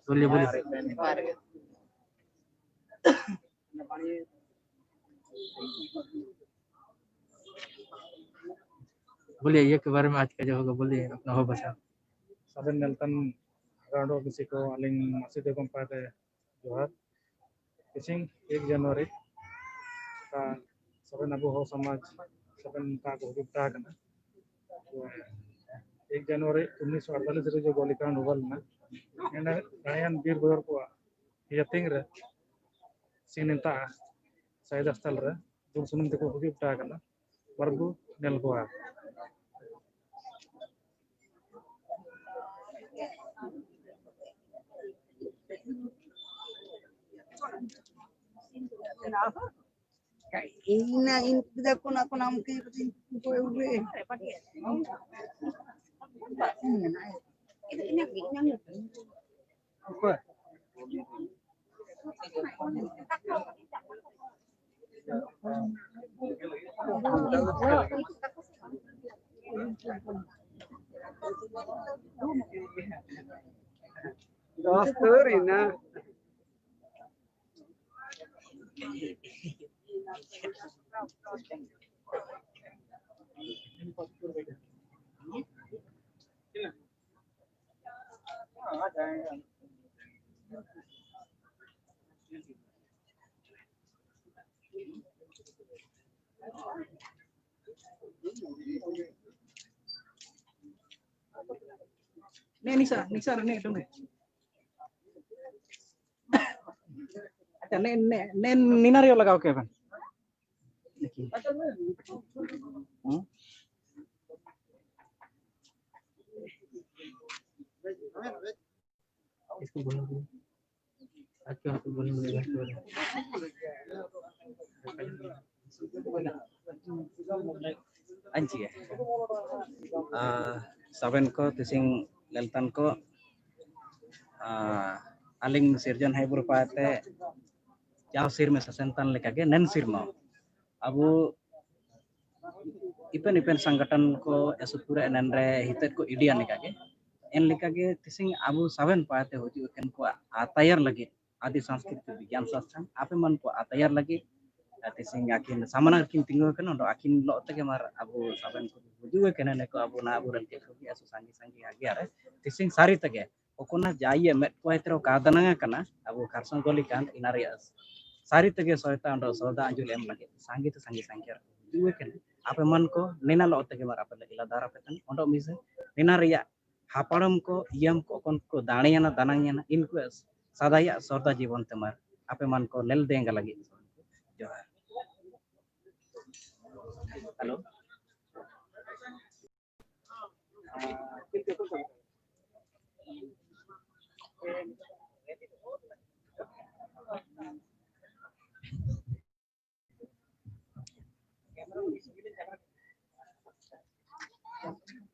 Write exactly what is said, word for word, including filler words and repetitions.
बोलिए, बोलिए। बोलिए, ये के बारे में आज का जो होगा, बोलिए अपना हो बचा। ᱥᱟᱵᱮᱱ ᱧᱮᱞᱛᱟᱱ ᱜᱟᱸᱰᱚ ᱵᱤᱥᱤ ᱠᱚ ᱟᱹᱞᱤᱧ ᱢᱟᱹᱥᱤ ᱫᱮᱵᱚᱱ ᱯᱟᱦᱴᱟ ᱡᱚᱦᱟᱨ᱾ ᱛᱮᱦᱮᱧ ᱮᱠ ᱡᱟᱱᱩᱣᱟᱨᱤ ᱥᱟᱵᱮᱱ ᱟᱵᱚ ᱦᱚᱲ ᱥᱚᱢᱟᱡᱽ ᱥᱟᱵᱮᱱ ᱱᱚᱝᱠᱟ ᱠᱚ ᱦᱩᱭᱩᱜ ᱛᱟᱦᱮᱸ ᱠᱟᱱᱟ᱾ ᱮᱠ ᱡᱟᱱᱩᱣᱟᱨᱤ ᱩᱱᱤᱥᱥᱚ ᱟᱴᱛᱟᱞᱤᱥ ᱨᱮ ᱡᱮ ᱜᱚᱞᱤᱠᱟᱱᱰ ᱦᱩᱭ ᱞᱮᱱᱟ, ᱮᱱᱮ ᱜᱟᱭᱟᱱ ᱵᱤᱨ ᱵᱟᱹᱭᱦᱟᱹᱲ ᱠᱚᱣᱟᱜ ᱦᱟᱹᱴᱤᱧ ᱨᱮ ᱥᱤᱧ ᱱᱮᱛᱟ ᱥᱟᱭᱤᱫ ᱦᱟᱥᱯᱟᱛᱟᱞ ᱨᱮ ᱫᱩᱞ ᱥᱩᱱᱩᱢ ᱛᱮᱠᱚ ᱦᱩᱭᱩᱜ ᱛᱟᱦᱮᱸ ᱠᱟᱱᱟ᱾ ᱵᱟᱨ ᱵᱚ ᱧᱮᱞ ᱠᱚᱣᱟ᱾ ᱤᱧ ᱱᱟ ᱤᱧ ᱜᱤᱫᱽᱨᱟᱹ ᱠᱚ ᱱᱟ ᱠᱚ ᱱᱟ ᱩᱱᱠᱤ ᱠᱚ ᱩᱨᱮ᱾ ᱚᱠᱚᱭ? ᱫᱚᱥ ᱛᱟᱹᱨᱤ ᱱᱟ᱾ ᱱᱮ ᱱᱤᱥᱟ, ᱱᱤᱥᱟ ᱨᱮ ᱱᱮ ᱮᱴᱩᱢᱮ᱾ ᱟᱪᱪᱷᱟ, ᱱᱮ, ᱱᱮ, ᱱᱮ ᱱᱤᱱᱟ ᱨᱮᱭᱟᱜ ᱞᱟᱜᱟᱣ ᱠᱮ ᱵᱮᱱ᱾ ᱦᱩᱸ? इसको बोलो, बोलो। आज क्या आपको बोलने वाला है? ᱟᱸᱡᱤᱭᱟ᱾ ᱟᱨ ᱥᱟᱵᱮᱱ ᱠᱚ, ᱛᱤᱥᱤᱝ ᱞᱮᱞᱛᱟᱱ ᱠᱚ, ᱟᱨ ᱟᱹᱞᱤᱧ ᱥᱤᱨᱡᱚᱱ ᱦᱮᱵᱩᱨ ᱯᱟᱦᱴᱟ ᱡᱟᱣ ᱥᱮᱨᱢᱟ ᱥᱟᱥᱮᱱ ᱛᱟᱱ ᱞᱮᱠᱟᱜᱮ ᱱᱮᱱ ᱥᱮᱨᱢᱟ ᱟᱵᱚ ᱤᱯᱮᱱ ᱤᱯᱮᱱ ᱥᱚᱝᱜᱚᱴᱷᱚᱱ ᱠᱚ ᱮᱥᱩᱯᱩᱨ ᱮᱱᱮᱱ ᱨᱮ ᱦᱤᱛᱟᱹᱫ ᱠᱚ ᱤᱰᱤᱭᱟ ᱞᱮᱠᱟᱜᱮ ᱮᱱ ᱞᱮᱠᱟᱜᱮ ᱛᱤᱥᱤᱝ ᱟᱵᱚ ᱥᱟᱵᱮᱱ ᱯᱟᱭᱟᱛᱮ ᱦᱤᱡᱩᱜ ᱮᱠᱮᱱ ᱠᱚᱣᱟᱜ ᱟᱛᱟᱭᱟᱨ ᱞᱟᱹᱜᱤᱫ ᱟᱹᱫᱤ ᱥᱚᱝᱥᱠᱨᱤᱛᱤ ᱵᱤᱜᱽᱜᱟᱱ ᱥᱟᱥᱛᱷᱟᱱ ᱟᱯᱮ ᱢᱟᱱ ᱠᱚ ᱟᱛᱟᱭᱟᱨ ᱞᱟᱹᱜᱤᱫ ᱛᱤᱥᱤᱝ ᱟᱹᱠᱤᱱ ᱥᱟᱢᱟᱱᱟ ᱨᱮᱠᱤᱱ ᱛᱤᱸᱜᱩ ᱟᱠᱟᱱᱟ᱾ ᱚᱸᱰᱮ ᱟᱹᱠᱤᱱ ᱞᱚᱜ ᱛᱮᱜᱮ ᱢᱟᱨ ᱟᱵᱚ ᱥᱟᱵᱮᱱ ᱠᱚ ᱦᱤᱡᱩᱜ ᱮ ᱠᱟᱱᱟ᱾ ᱱᱤᱠᱚ ᱟᱵᱚ ᱱᱟ ᱟᱵᱚᱨᱮᱱ ᱪᱮᱫ ᱠᱚ ᱜᱮ ᱥᱟᱸᱜᱮ ᱥᱟᱸᱜᱮ ᱟᱜᱮ ᱟᱨᱮ ᱛᱤᱥᱤᱝ ᱥᱟᱹᱨᱤ ᱛᱮᱜᱮ ᱚᱠᱚᱱᱟ ᱡᱟᱭᱮ ᱢᱮᱫ ᱠᱚᱭ ᱛᱮᱨᱚ ᱠᱟ ᱫᱟᱱᱟᱝ ᱠᱟᱱᱟ ᱟᱵᱚ ᱠᱷᱟᱨᱥᱚᱝ ᱜᱚᱞᱤ ᱠᱟᱱ ᱤᱱᱟ ᱨᱮᱭᱟᱜ ᱥᱟᱹᱨᱤ ᱛᱮᱜᱮ ᱥᱚᱭᱛᱟ ᱚᱸᱰᱮ ᱥᱚᱫᱟ ᱟᱸᱡᱚᱞ ᱮᱢ ᱞᱟᱹᱜᱤᱫ ᱥᱟᱸᱜᱮ ᱛᱮ ᱥᱟᱸᱜᱮ ᱥᱟᱸᱜᱮ ᱟᱨ ᱦᱤᱡᱩᱜ ᱮ ᱠᱟᱱᱟ᱾ ᱟᱯᱮ ᱢᱟᱱ ᱠᱚ ᱱᱮᱱᱟ ᱞᱚᱜ ᱛᱮᱜᱮ ᱢᱟᱨ ᱟᱯᱮ ᱞᱟᱹᱜᱤᱫ ᱞᱟᱫᱟᱨ ᱟᱯᱮ ᱠᱟᱱᱟ᱾ ᱚᱸᱰᱮ ᱢᱤᱥᱮ ᱱᱮᱱᱟ ᱨᱮᱭᱟᱜ ᱦᱟᱯᱲᱟᱢ ᱠᱚ ᱤᱭᱟᱢ ᱠᱚ ᱚᱠᱚᱱ ᱠᱚ ᱫᱟᱲᱮᱭᱟᱱᱟ ᱫᱟᱱᱟᱝ ᱭᱟᱱᱟ ᱤᱱᱠᱩ ᱥᱟᱫᱟᱭᱟᱜ ᱥᱚᱨᱫᱟ ᱡᱤᱵᱚᱱ ᱛᱮ ᱢᱟᱨ ᱟᱯᱮ ᱢᱟᱱ ᱠᱚ ᱱᱮᱞ ᱫᱮᱝᱜᱟ ᱞᱟᱹᱜᱤᱫ ᱡᱚᱦᱟᱨ᱾ ᱦᱮᱞᱳ᱾